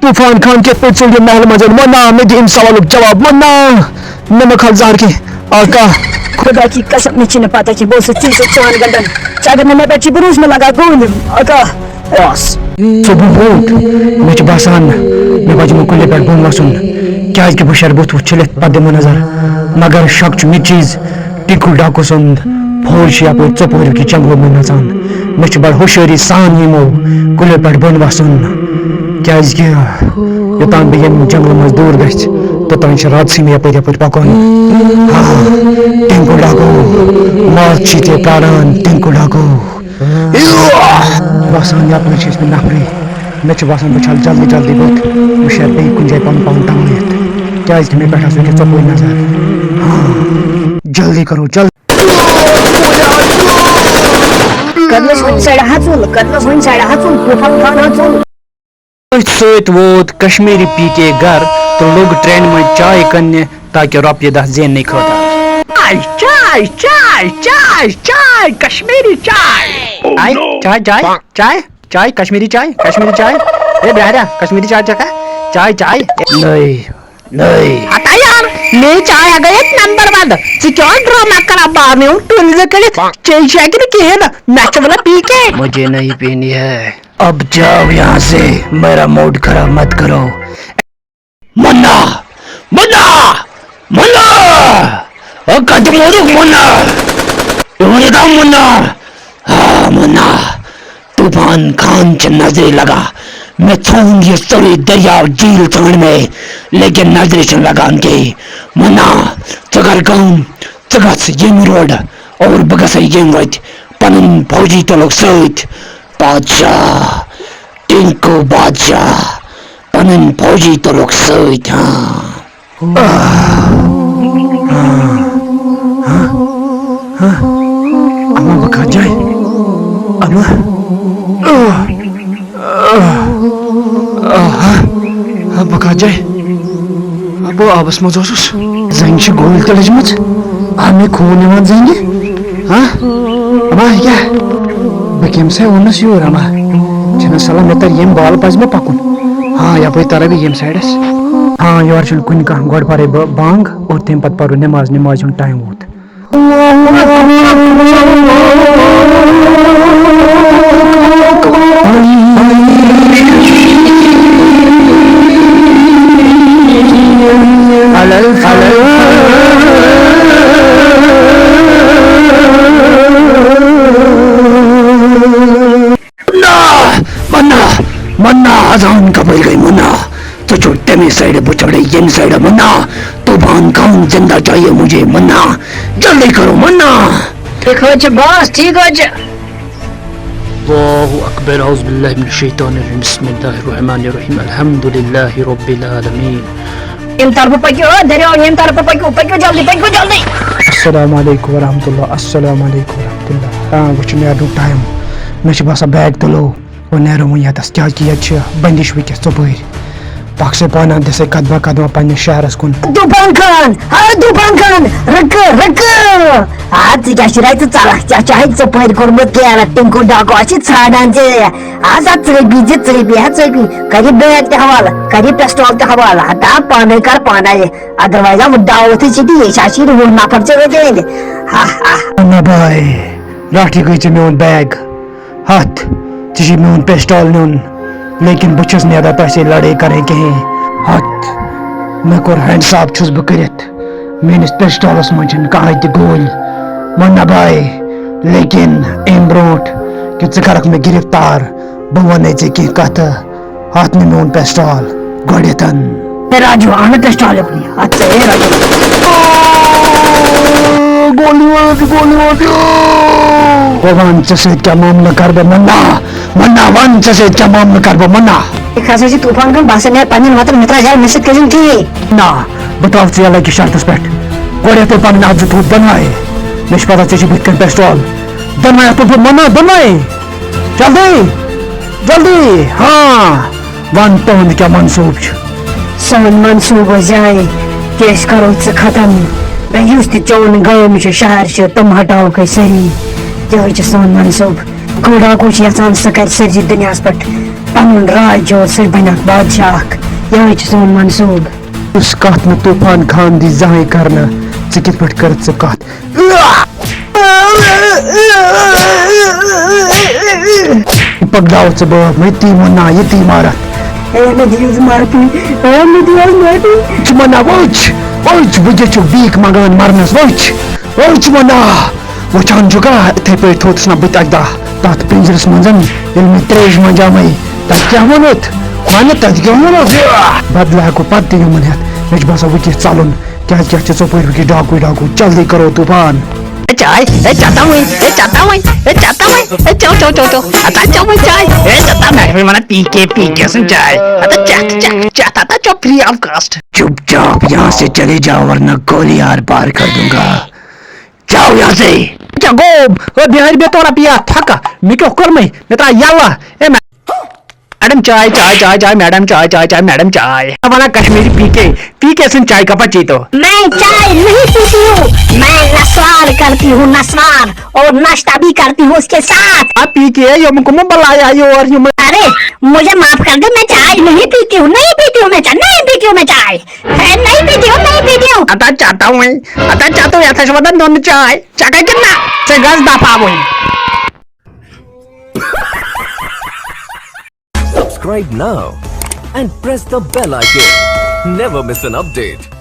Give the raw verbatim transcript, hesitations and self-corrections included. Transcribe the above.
طوفان خان کِتھ پٲٹھۍ ژوٚل یہِ محلہٕ منٛز؟ منا، مےٚ دِ اَمہِ سوالُک جواب، منا۔ مےٚ مہ کھال زہر کینٛہہ، آقا۔ خدا کی قسم، مےٚ چھِنہٕ پتہ کینٛہہ، بہٕ اوسُس ژِلہِ سۭتۍ ژُہن گنٛڈان۔ ژےٚ اگر نہٕ مےٚ پٮ۪ٹھ چھِ بروسہٕ، مےٚ لگاو گوٗلۍ، آقا۔ بس۔ ژٕ بہٕ برونٛٹھ، مےٚ چھُ باسان، مےٚ پزِ یِمن کُلٮ۪ن پٮ۪ٹھ بۄن وسُن، کیازِ کہِ بہٕ شرٕ بُتھ وُچھ چھٔلِتھ، پتہٕ دِمہٕ نظر، مگر شک چھُ مےٚ چیٖز، ٹِنکو ڈاکو سُنٛد فوج چھِ یپٲرۍ ژۄپٲرۍ کہِ جنگلو منٛز نژان۔ مےٚ چھُ بڑٕ ہوشیٲری سان یِمو کُلیو پٮ۪ٹھ بۄن وسُن، کیازِ کہِ یوٚتام بہٕ ییٚمہِ جنگلہٕ منٛز دوٗر گژھِ، توٚتام چھِ راتسٕے مےٚ یپٲرۍ یپٲرۍ پکُن۔ ہا، ٹِنکو ڈاکو، ماز چھِ ژےٚ پراران، ٹِنکو ڈاکو۔ باسان، یپٲرۍ چھِ ٲسمٕتۍ نفرٕے۔ مےٚ چھُ باسان، بہٕ چھَلہٕ جلدی جلدی بُتھ۔ بہٕ شیرٕ بیٚیہِ کُنہِ جایہِ پَنُن پان تَوٲیِتھ، کیٛازِکہِ مےٚ پٮ۪ٹھ ہسا چھِ ژۄپٲرۍ نظر۔ ہاں، جلدی کرو، جلدی۔ کٔرنَس وۄنۍ سایڈ ہَژُل، کٔرنَس وۄنۍ سایڈ ہَژُل، طوفان خان ہَژُل۔ أتھۍ سۭتۍ ووت کشمیری پی کے گھر تہٕ لوٚگ ٹرینہِ منٛز چائے کٕننہِ تاکہِ رۄپیہِ دَہ زیننہٕ خٲطرٕ۔ چائے، چائے، چائے، چائے، چائے، کشمیری چائے۔ چائے، چائے، چائے، چائے، چائے، کشمیری چائے، کشمیری چائے۔ اے بیہریا، کشمیری چائے چکھا؟ چائے، چائے۔ نٔے، نٔے۔ ہتا یار، میری چائے آ گئی ایک نمبر ون۔ ژٕ کیٛاہ ڈرامہ کران؟ بار نے ہوں ٹُلۍ زٕ کٔڑِتھ، چیٚے چھےٚ کِنہٕ کِہیٖنۍ نہٕ؟ مےٚ چھِ وَنان پی کے۔ مجھے نہیں پینی ہے۔ اب جاؤ یہاں سے، میرا موڈ خراب مت کرو۔ منا! منا! منا! او کتہِ موٗدُکھ منا؟ یہِ ؤنِو تو منا! آ، منا! طوفان خان چھِ نظرِ لگان۔ مےٚ ژھونٛڈ یہِ سورُے دٔریاو جھیٖل ژھانٛڈ مےٚ، لیکن نظرِ چھِنہٕ لگان کِہیٖنۍ۔ منا، ژٕ کر کٲم، ژٕ گژھ ییٚمہِ روڈٕ اور بہٕ گژھٕ ییٚمہِ وَتہِ۔ پنٕنۍ فوجی تُلُکھ سۭتۍ۔ بادشاہ، ٹِنکو بادشاہ، پنٕنۍ فوجی تُلُکھ سۭتۍ۔ ہاں۔ اما بہٕ کتھ جایہِ؟ اما۔ آہا۔ بہٕ کتھ جایہِ؟ بہٕ آبس منٛز اوسُس۔ زنٛگہِ چھِ گوٗلۍ تہِ لٔجمٕژ۔ آ، مےٚ خوٗن یِوان زنٛگہِ۔ ہاں؟ اما، یہِ کیٛاہ؟ بہٕ کٔمۍ سٕے ووٚنُس یور، اما؟ چھِنہٕ صلاح مےٚ تَرِ ییٚمہِ بالہٕ پزِ مےٚ پکُن۔ ہاں، یپٲرۍ ترٕ بہٕ ییٚمہِ سایڈس۔ ہاں، یورٕ چھُنہٕ کُنہِ کانٛہہ، گۄڈٕ پرے بہٕ بانٛگ اور تَمہِ پتہٕ پرو نٮ۪ماز، نٮ۪مازِ ہُنٛد ٹایم ووت۔ منا، منا، منا، اذان کپٲرۍ گٔے منا؟ ژٕ چھُکھ تَمے سایڈٕ، بہٕ چھُکھ ییٚمہِ سایڈٕ منا۔ طوفان خان زندہ چاہیے مجھے منا، جلدی کرو منا۔ ٹھیک حظ چھُ، باس، ٹھیک حظ چھُ۔ اللہ اکبر، اعوذ باللہ من الشیطان الرجیم، بسم اللہ الرحمن الرحیم، الحمد للہ رب العالمین۔ ییٚمہِ طرفہٕ پٔکِو، او دٔریاو، ییٚمہِ طرفہٕ پٔکِو، پٔکِو جلدی، پٔکِو جلدی۔ السلام علیکم ورحمۃ اللہ، السلام علیکم ورحمۃ اللہ۔ ہاں، وۄنۍ چھُ نیرنُک ٹایم۔ مےٚ چھُ باسان بیگ تُلو۔ وۄنۍ نیرو وۄنۍ ییٚتَس، کیٛازِکہِ ییٚتہِ چھِ بٔنٛدِش وٕنۍکٮ۪س ژۄپٲرۍ۔ پَک سا پانہٕ، دِ سا قدمہ قدمہ پنٛنِس شہرَس کُن۔ طوفان خان، ہا طوفان خان، رُکہٕ، رُکہٕ۔ آ، ژٕ کیٛاہ چھُ رَے ژٕ ژَلان؟ ژےٚ چھُ ہَے ژۄپٲرۍ کوٚرمُت گیرٕ، ٹِنکو ڈاکو، اَسہِ چھِ ژھانٛڈان ژےٚ۔ آ سا ژٔپی زِ ژٔپی، ہا ژٔپی۔ کَر یہِ بیگ تہِ حوالہٕ، کَر یہِ پِسٹول تہِ حوالہٕ، ہتا پانَے کَر پانَے۔ Otherwise آ وۄنۍ دعوتھٕے چھِ تی، یہِ چھِ اَسہِ یہِ وُہ نفر ژےٚ ییٚتہِ أنٛدۍ۔ ہا، ہا۔ نہ بھاے، راٹھی گٔے ژےٚ میون بیگ۔ ہتھ، ژےٚ چھُے میون پسٹول نیُن، لیکن بہٕ چھُس نیران تۄہہِ سۭتۍ لڑٲے کرٕنۍ کِہیٖنۍ۔ ہتھ، مےٚ کوٚر ہینڈس اپ چھُس بہٕ کٔرِتھ، میٲنِس پسٹولس منٛز چھِنہٕ کانٛہہ تہِ گوٗلۍ۔ منا بھاے، لیکن امہِ برونٛٹھ کہِ ژٕ کرکھ مےٚ گرفتار، بہٕ وَنے ژےٚ کینٛہہ کتھٕ۔ ہتھ، مےٚ میون پسٹول گۄڈٮ۪تھن۔ اے راجو، اہن پسٹول اپنی۔ اچھا، اے راجو۔ گولی وٲژ، گولی وٲژ۔ بہٕ وَنہٕ ژےٚ سۭتۍ کیٛاہ معاملہٕ کَرٕ بہٕ، مُنہ۔ مُنہ، وَن ژےٚ سۭتۍ کیٛاہ معاملہٕ کَرٕ بہٕ، مُنہ۔ یہِ کھسا چھِ طوفان کٲم، بہٕ ہسا نیرٕ پنٛنٮ۪ن وَتَن، مےٚ ترٛاو یَلہٕ، مےٚ سۭتۍ کٔرۍزِ نہٕ کِہیٖنۍ۔ نہ، بہٕ ترٛاوٕ ژٕ یَلہٕ أکِس شرطَس پٮ۪ٹھ۔ گۄڈٕ یَتھ ژٕ پَنٕنۍ اَتھ زٕ تھوٚد دۄنوَے۔ مےٚ چھِ پَتہ ژےٚ چھِ بٕتھِ کَنۍ پٮ۪سٹول۔ دۄنوَے اَتھ تُل بہٕ، مُنہ، دۄنوَے۔ جلدی، جلدی، ہاں۔ وَن، تُہُنٛد کیٛاہ منصوٗبہٕ چھُ؟ سون منصوٗبہٕ زِ آے کہِ أسۍ کَرو ژٕ ختم۔ بیٚیہِ یُس تہِ چون گام چھُ، شہر چھُ، تِم ہٹاوکھ أسۍ سٲری۔ یِہوٚے چھُ سون منصوٗبہٕ۔ گوٚو ڈاکو چھُ یَژھان سُہ کَرِ سٲرسٕے دُنیاہَس پٮ۪ٹھ پنُن راج جوڑ، سُہ بنہِ اکھ بادشاہ اکھ۔ یِہوٚے چھُ سون منصوٗبہٕ۔ یُس کتھ نہٕ طوفان خان دی زانٛہہ کرنہٕ، ژٕ کِتھ پٲٹھۍ کٔرٕتھ ژٕ کتھ؟ پکڑاو ژٕ بٲتھ، ییٚتی وَنان، ییٚتی مارَتھ۔ اے مےٚ دِیِو حظ معٲفی، اے مےٚ دِیِو حظ معٲفی۔ ژٕ وَنان، وٕچھ، وٕچھ، بہٕ کیٛاہ چھُ بیٖک منٛگان مرنَس، وٕچھ، وٕچھ وَنان۔ وٕچھان چھُکھا، یِتھَے پٲٹھۍ تھوٚوتُس نہ بہٕ تہِ اَکہِ دۄہ تَتھ پِنجرَس منٛز، ییٚلہِ مےٚ ترٛیش منجامَے۔ تَتھ کیٛاہ ووٚنُتھ؟ وَنہٕ تَتھ کیٛاہ ووٚنُتھ؟ بدلہٕ ہٮ۪کو پَتہٕ تہِ یِمَن ہٮ۪تھ۔ مےٚ چھُ باسان، وٕنکیٚس ژَلُن۔ کیٛازِ کیٛاہ چھِ ژۄپٲرۍ وٕنکیٚس ڈاکوٕے ڈاکو؟ جلدی کَرو طوٗفان۔ چاے، اے چَتاوٕنۍ، اے چَتاوٕنۍ، اے چَتاوٕنۍ، اے چَو، چَو، چَو، چَو۔ ہتا چَو وۄنۍ چاے۔ اے چَتاو، مےٚ چھِ وَنان پی کے، پی کے سٕنٛز چاے۔ ہتا چَتھ، چَتھ، چَتھ، ہتا چَو free of cost۔ چُپ چاپ، یہاں سے چلے جاؤ ورنہ گولی آر پار کر دوں گا۔ جاؤ یہاں سے۔ کیٛاہ گوٚو؟ او بِہٲرۍ، بیٚہہ تورا، بیٚہہ تھکہ۔ مےٚ کیٛاہ کوٚرمَے؟ مےٚ ترٛاو یَلہٕ۔ اے مےٚ، میڈم چاے، چاے، چاے، چاے، میڈم چاے، چاے، چاے، میڈم چاے۔ وَنان کشمیٖری پی کے، پی کے سٕنٛدۍ چاے کپا چیتو؟ میں چائے نہیں پीती हूँ, मैं नस्वार करती हूँ, नस्वार, और नाश्ता भी करती हूँ उसके साथ। آ پی کے، یِم کٕم بَلایا یور یِم؟ अरे, मुझे माफ कर दे, मैं चाय नहीं पीती हूँ, नहीं पीती हूँ मैं चाय, नहीं पीती हूँ मैं चाय। ہے، نہیں पीती हूँ, नहीं पीती हूँ। ہتا چَتاوٕنۍ، ہتا چَتو، یَتھ ہا چھِ وَنان نُنہٕ چاے۔ چَکھا کِنہٕ نہ؟ ژےٚ گژھ دفاوٕنۍ۔ Subscribe now and press the bell icon. Never miss an update.